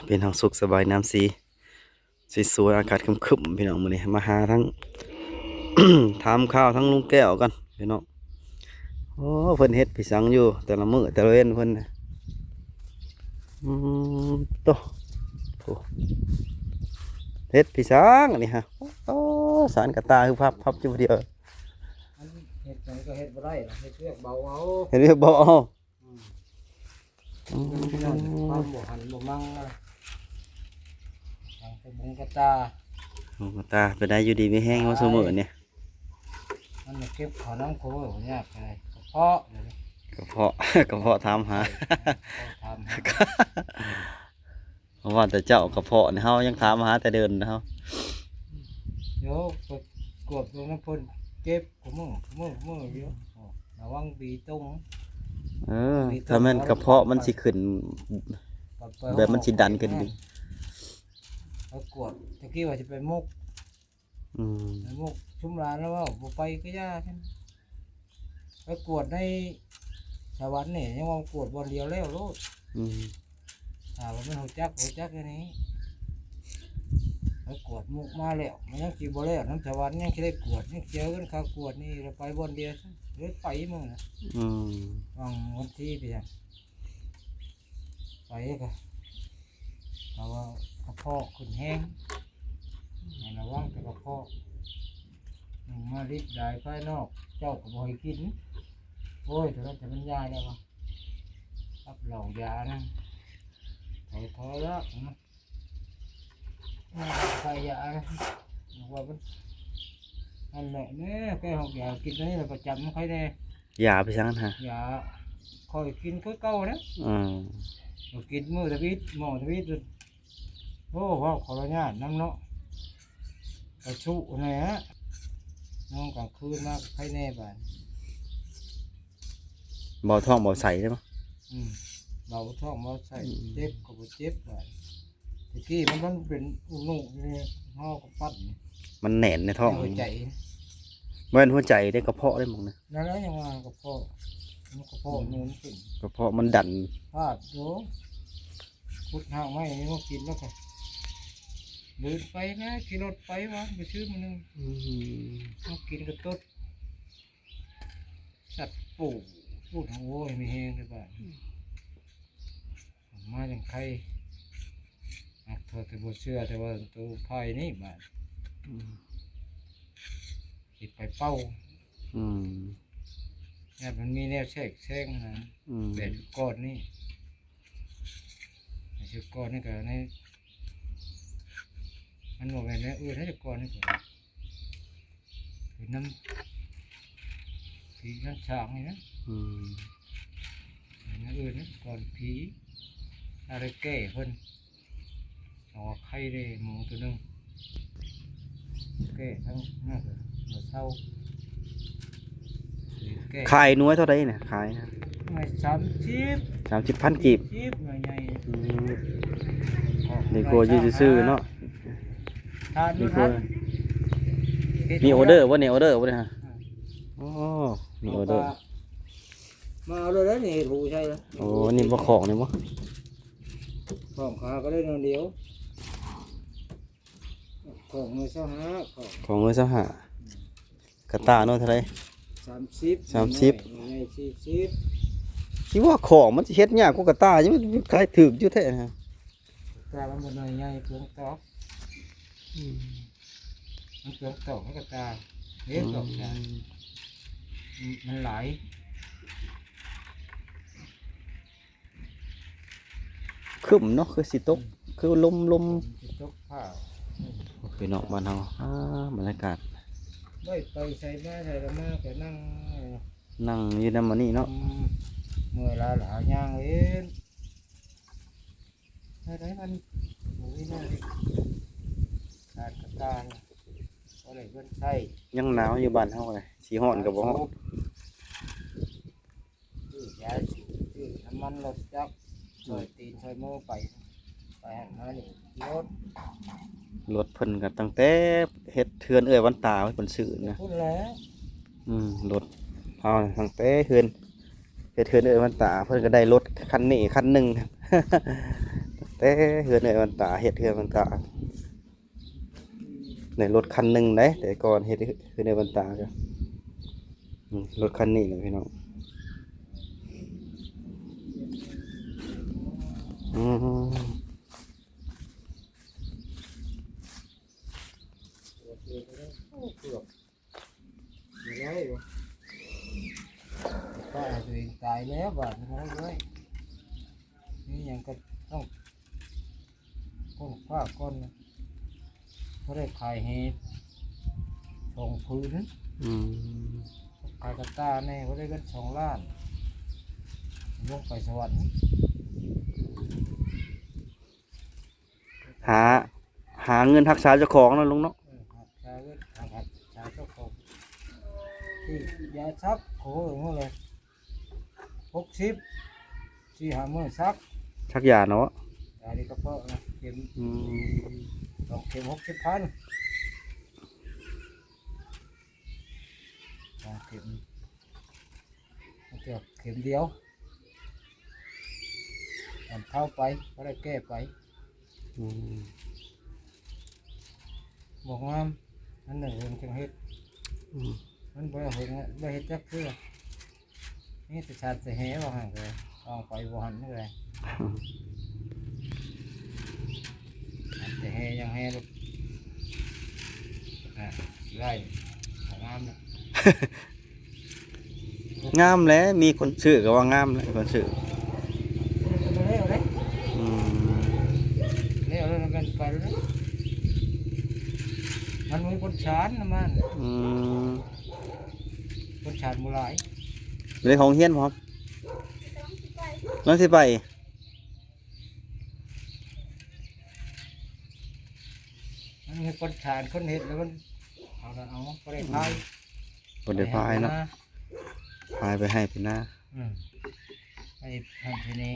ເປັນທາງສຸກສະບາຍນາມສີ ສວຍໆ ອາກາດຄຶ້ມໆ ພີ່ນ້ອງ. ມື້ນີ້ມາຫາທາງ ຖາມຂ່າວທາງລຸງແກ້ວກ່ອນ ພີ່ນ້ອງ. ໂອ້ ເພິ່ນເຮັດພິສັງຢູ່ແຕ່ລະມື້ແຕ່ລະເວັນເພິ່ນນະ. ອືມ ໂຕ ໂອ້ ເຮັດພິສັງອັນນີ້ຮະ. ໂອ້ ສານກະຕ່າຄືພັບໆ ຢູ່ຜູ້ດຽວ. ອັນເຮັດຫຍັງກໍເຮັດບໍ່ໄດ້ລະ ເຮັດວຽກເບົາເອົາ ເຮັດວຽກເບົາເອົາ. ອືມ ອືມ ຄວາມບໍ່ຫັນບໍ່ມັງນະ ທາງກະບຸງກະຕາ ກະບຸງກະຕາ. ເປັນໃດ ຢູ່ດີມີແຮງບໍ່ຊຸມື້ນີ້? ມັນເກັບເຂົ້ານຳຄົວຍາກເລີຍ ກະເພາະ ກະເພາະ ກະເພາະຖາມຫາ ເພາະຖາມຫາ. ເພາະວ່າແຕ່ເຈົ້າກະເພາະນີ້ ເຮົາຍັງຖາມຫາແຕ່ເດີ່ນເຮົາ. ໂຍ ໄປກວດເບິ່ງນຳເພິ່ນ ເຈັບ ຄຸມື້ ຄຸມື້ ຄຸມື້ຢູ່ ລະວັງບີຕົງ. ເອີ ບີຕົງ ຖ້າແມ່ນກະເພາະມັນຊິຂຶ້ນ ແບບມັນຊິດັນຂຶ້ນອີກ. ໄປກວດ ຕະກີ້ວ່າຊິໄປໝົກ ອືມ ໄປໝົກ ຊຸມຫຼານລາວເວົ້າບໍ່ໄປກະຢ່າ ໄປກວດໃນສະຫວັນນີ້ ຍັງວ່າກວດບ່ອນດຽວແລ້ວໂລດ. ອືມ ຖ້າວ່າມັນຮູ້ຈັກ ຮູ້ຈັກແນວນີ້ ໄປກວດໝົກມາແລ້ວ ມັນຍັງຊິບໍ່ແລ້ວນຳສະຫວັນ ຍັງຊິໄດ້ກວດ ຍັງເສຍເງິນຄ່າກວດນີ້ ລະໄປບ່ອນດຽວ ເລີຍໄປມື້ນະ. ອືມ ຫວ່າງວັນທີໄປຫຍັງ ໄປກະ ເຂົາວ່າກະເພາະຂຶ້ນແຮງ ໃຫ້ລະວັງແຕ່ກະເພາະ ໜຶ່ງມາລິດຫຼາຍພາຍນອກ ເຈົ້າກະບໍ່ໃຫ້ກິນ. ໂອ້ຍ ໂຕນັ້ນຈະແມ່ນຢາແລ້ວວະ ກັບເຫຼົ້າຢານະ ຖອຍໆ ລະ ໃສ່ຢາ ວ່າມັນ ອັນນັ້ນແຫຼະແມ່ ແກ້ຮອກຢາ ກິນໂຕນີ້ລະປະຈຳ ໃຄແດ່. ຢາໄປຊັ້ນຫັ້ນຫະ? ຢາ ຂ້ອຍກິນຄືເກົ່ານະ. ອືມ ກິນມື້ທຳອິດ ໝໍທຳອິດ. ໂອ້ ເວົ້າຂໍອະນຸຍາດນຳເນາະ ກະຊຸແດ່ ນອນກາງຄືນມາກະໄຄແດ່ບາດ. ເບົາທ້ອງເບົາໄສ້ໄດ້ບໍ່? ອືມ ເບົາທ້ອງເບົາໄສ້ ອືມ ເຈັບກະບໍ່ເຈັບບາດ. ຕະກີ້ມັນ ມັນເປັນອຸນຸນີ້ ເຮົາກະປັ້ນ ມັນແໜ້ນໃນທ້ອງ ຫົວໃຈ ບໍ່ແມ່ນຫົວໃຈເດ້ ກະເພາະເດ້ໝ່ອງນະ. ນັ້ນແຫຼະ ຍັງວ່າກະເພາະ ມັນກະເພາະ ອືມ ມັນຂຶ້ນ ກະເພາະມັນດັນ ພາດໂຕ ຂຸດຮາກໄມ້ນີ້ມາກິນແລ້ວກະ ບືນໄປນະ ຂີ່ລົດໄປວານໄປຊື້ມື້ໜຶ່ງ. ອືມ ມາກິນກະຕົດ ສັດປູ ໂອ້ຍ ມີແຮງເດ້ບາດ ອືມ ມາຈັ່ງໄຄ. ອາ ເທົ່າແຕ່ບໍ່ເຊື່ອ ແຕ່ວ່າໂຕພາຍນີ້ບາດ ອືມ ຊິໄປເປົ່າ ອືມ ຢ້ານມັນມີແນວແຊກແຊງຫັ້ນນະ. ອືມ ແບບກ່ອນນີ້ ແບບກ່ອນນີ້ກະໃນ ມັນບໍ່ແມ່ນແນວອື່ນນະ ແຕ່ກ່ອນນີ້ກະ ເປັນນຳຜີນຳສາງນີ້ນະ. ອືມ ເປັນນຳອື່ນນະ ກ່ອນຜີ ອາໄດ້ແກ້ເພິ່ນ ເອົາໄຂ່ໄດ້ໝູໂຕໜຶ່ງ ແກ້ທັງນັ້ນກະບໍ່ເຊົາ. ຂາຍໜ່ວຍເທົ່າໃດນະ? ຂາຍນະ ໜ່ວຍສາມສິບ ສາມສິບພັນກີບ ສິບ ໜ່ວຍໃຫຍ່. ອືມ ດີກວ່າຢູ່ຊື່ໆເນາະ. ທານຢູ່ ມີ ທານ ມີອໍເດີບໍ່ນີ້? ອໍເດີບໍ່ນີ້ຮະ? ອືມ ອໍ ມີອໍເດີ ມາເອົາໂລດເດີນີ້ ເຮັດຫູໃສ່ລະ. ໂອ້ ນີ້ບໍ່ຂອງນີ້ບໍ່? ຂອງຂາກໍໄດ້ໜ່ວຍດຽວ ຂອງໜ່ວຍຊາວຫ້າ ຂອງ ຂອງໜ່ວຍຊາວຫ້າ. ອືມ ກະຕ່າໜ່ວຍເທົ່າໃດ? ສາມສິບ ສາມສິບ ໜ່ວຍໃຫຍ່ສີ່ສິບ. ຊິວ່າຂອງມັນຊິເຮັດຍາກກວ່າກະຕ່າຢູ່ ມັນຂາຍຖືກຢູ່ແທ້ນະ. ກະຕ່າມັນກະໜ່ວຍໃຫຍ່ເປືອງຕອກ. ອືມ ມັນເປືອງຕອກ ມັນກະຕ່າເດ້ ອືມ ຕອກກະ ມັນ ມັນຫຼາຍ. ຄຶ້ມເນາະ ຄືຊິຕົກ ອືມ ຄືລົມ ລົມ ຊິຕົກຟ້າ. ພີ່ນ້ອງບ້ານເຮົາ ອາ ບັນຍາກາດ ໄດ້ໄປໃສມາໃສລະມາກະນັ່ງ ນັ່ງຢູ່ນຳອັນນີ້ເນາະ. ອືມ ເມື່ອຍຫຼາຍລະຫາຍ່າງເລີນ ໄດ້ໄດ້ ມັນບໍ່ມີແນວເຮັດ ຂາດກະຕ່າ ບໍ່ໄດ້ເງິນໃຊ້. ຍັງໜາວຢູ່ບ້ານເຮົານະ ຊິຮ້ອນກະບໍ່ຮ້ອນ. ຊື້ຢາສູບ ຊື້ນ້ຳມັນລົດຈັກ ອືມ ຊ່ອຍຕີນຊ່ອຍມືໄປ ໄປຫັ້ນມານີ້ ຂີ່ລົດ ລົດເພິ່ນກະຕັ້ງແຕ່ເຮັດເຮືອນເອື້ອຍວັນຕາເພິ່ນຊື້ນະ ພຸ້ນແຫຼະ. ອືມ ລົດເຮົາຕັ້ງແຕ່ເຮືອນ ເຮັດເຮືອນເອື້ອຍວັນຕາ ເພິ່ນກະໄດ້ລົດຄັນນີ້ຄັນໜຶ່ງ ຕັ້ງແ ແຕ່ເຮືອນເອື້ອຍວັນຕາ ເຮັດເຮືອນວັນຕາ ໃນລົດຄັນໜຶ່ງເດ້ ແຕ່ກ່ອນເຮັດເຮືອນເອື້ອຍວັນຕາກໍ ອືມ ລົດຄັນນີ້ແຫຼະພີ່ນ້ອງ ອືມ. ໂອ້ ເກືອບບໍ່ໄດ້ບໍ່ ຂ້າຕົວເອງຕາຍແລ້ວບາດນີ້ ໂອ້ຍ ມີຫຍັງກໍຕ້ອງຄົ້ນຄວ້າກ່ອນນະ ບໍ່ໄດ້ຂາຍແຫສອງຜືນ ອືມ ຂາຍກະຕ່າແດ່ ບໍ່ໄດ້ເງິນສອງລ້ານ ລົງໄປສະຫວັນ. ຫາ ຫາເງິນຮັກສາເຈົ້າຂອງເນາະລຸງເນາະ ເອີ ຮັກສາເງິນ ຮັກສາເຈົ້າຂອງ ຊື້ຢາສັກ ໂອ້ຍ ມື້ລະຫົກສິບ ສີ່ຫ້າມື້ສັກ ສັກຢາເນາະ ຢານີ້ກະເພາະນະ ເຂັມ ອືມ ສອງເຂັມຫົກສິບພັນ ສອງເຂັມ ເຂັມດຽວ ບັນເທົາໄປ ພໍໄດ້ແກ້ໄປ ອືມ ບໍ່ງາມ ມັນໜຶ່ງເພິ່ນຈັ່ງເຮັດ ອືມ ມັນບໍ່ໄດ້ເຮັດ ບໍ່ເຮັດຈັກເທື່ອ ມີແຕ່ສັດແຕ່ແຫວ່າຫັ້ນ ເອົາໄປບໍ່ຫັ້ນເລີຍ ແຕ່ແຫຍັງແຫ ອາ ໄດ້ ງາມນະ ງາມແຫຼະ ມີຄົນຊື້ກໍວ່າງາມແຫຼະ ມີຄົນຊື້ ແລ້ວເດ້ ອືມ ແລ້ວ ແລ້ວມັນໄປແລ້ວເດ້ ມັນມີຄົນສານນຳມັນ ອືມ ຄົນສານບໍ່ຫຼາຍ ໄດ້ເຂົ້າໂຮງຮຽນບໍ່ ກຳລັງຊິໄປ ມັນມີຄົນສານຄົນເຮັດແລ້ວມັນ ເອົາລະເອົາ ບໍ່ໄດ້ພາຍ ບໍ່ໄດ້ພາຍເນາະ ພາຍໄປໄຮ່ໄປນາ ອືມ ໄປຫັ້ນໄປນີ້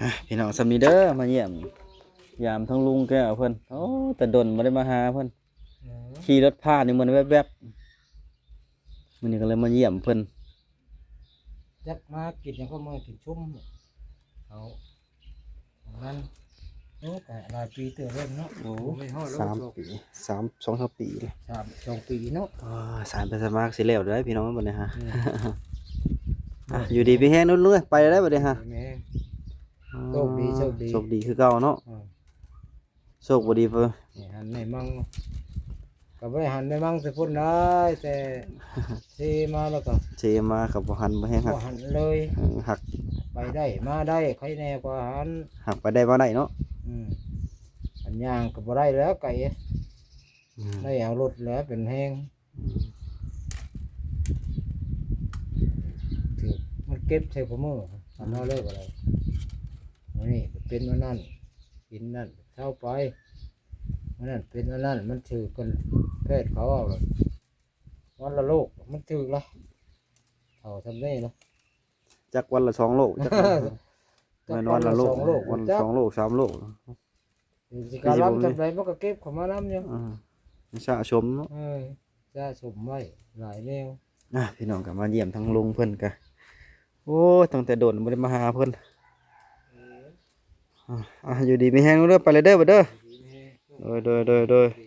ອ່ະ ພີ່ນ້ອງ ສ່ຳນີ້ເດີ ມາຢ້ຽມຢາມທາງລຸງແກ້ວເພິ່ນ ໂອ້ ແຕ່ດົນບໍ່ໄດ້ມາຫາເພິ່ນ ເອີ ຂີ່ລົດຜ່ານນີ້ມັນແວບໆ ມື້ນີ້ກໍເລີຍມາຢ້ຽມເພິ່ນ ຈັກມາກິນຫຍັງກໍມາກິນຊຸມເຂົານັ້ນ ໂອ້ ກໍຫຼາຍປີເຕີບແລ້ວເນາະ ໂອ້ ບໍ່ໄດ້ຮອດແລ້ວ ສາມປີ ສາມ ສອງສາມປີແລ້ວ ສາມ ສອງປີເນາະ ອ່າ ສານໄປສະໝັກຊິແລ້ວເດ້ພີ່ນ້ອງ ບັດນີ້ຮະ ອືມ ອ່ະ ຢູ່ດີມີແຮງເນາະລຸງເອີຍ ໄປແລ້ວບັດນີ້ຮະ ແມ່ນ ໂຊກດີ ໂຊກດີ ໂຊກດີຄືເກົ່າເນາະ ອືມ ໂຊກບໍ່ດີເພິ່ນ ນີ້ຫັ້ນໃນມັງ ກໍບໍ່ໄດ້ຫັນແມ່ມັງແຕ່ພຸ້ນໄດ໋ ແຕ່ເຊມາແລ້ວກໍ ເຊມາກໍບໍ່ຫັນ ບໍ່ແຮງຮັກ ບໍ່ຫັນເລີຍ ເອີ ຮັກ ໄປໄດ້ມາໄດ້ ໃຄແນ່ກວ່າຫັ້ນ ຮັກໄປໄດ້ມາໄດ້ເນາະ ອືມ ອັນຍ່າງກໍບໍ່ໄດ້ແລ້ວ ໄກ ອືມ ໄດ້ເອົາລົດແລ້ວເປັນແຮງ ອືມ ຖືກມັນເກັບໃສ່ຄູ່ມື້ ອັນນັ້ນເລີຍກໍໄດ້ ມື້ນີ້ເປັນອັນນັ້ນ ກິນນັ້ນເຊົາໄປ ມື້ນັ້ນເປັນອັນນັ້ນ ມັນຖືກກັນ ແພດເຂົາເວົ້າລະ ວັນລະໂລກ ມັນຖືກລະ ເຖົ້າຊ່ຳນີ້ລະ ຈັກວັນລະສອງໂລກ ຈັກ ຈັກວັນລະໂລກ ວັນລະສອງໂລກ ວັນລະສອງໂລກ ສາມໂລກ ຊິກະລຳຊ່ຳໃດ ມັນກໍເກັບເຂົ້າມານຳຢູ່ ອືມ ສະສົມເນາະ ເອີ ສະສົມໄວ້ຫຼາຍແນວ ອ່ະ ພີ່ນ້ອງກໍມາຢ້ຽມທາງລຸງເພິ່ນກະ ໂອ້ ຕັ້ງແຕ່ດົນບໍ່ໄດ້ມາຫາເພິ່ນ ເອີ ອ່ະ ອ່ະ ຢູ່ດີມີແຮງເດີ ໄປເລີຍເດີ ບັດເດີ ຢູ່ດີມີແຮງ ໂດຍ ໂດຍ ໂດຍ ໂດຍ ດີ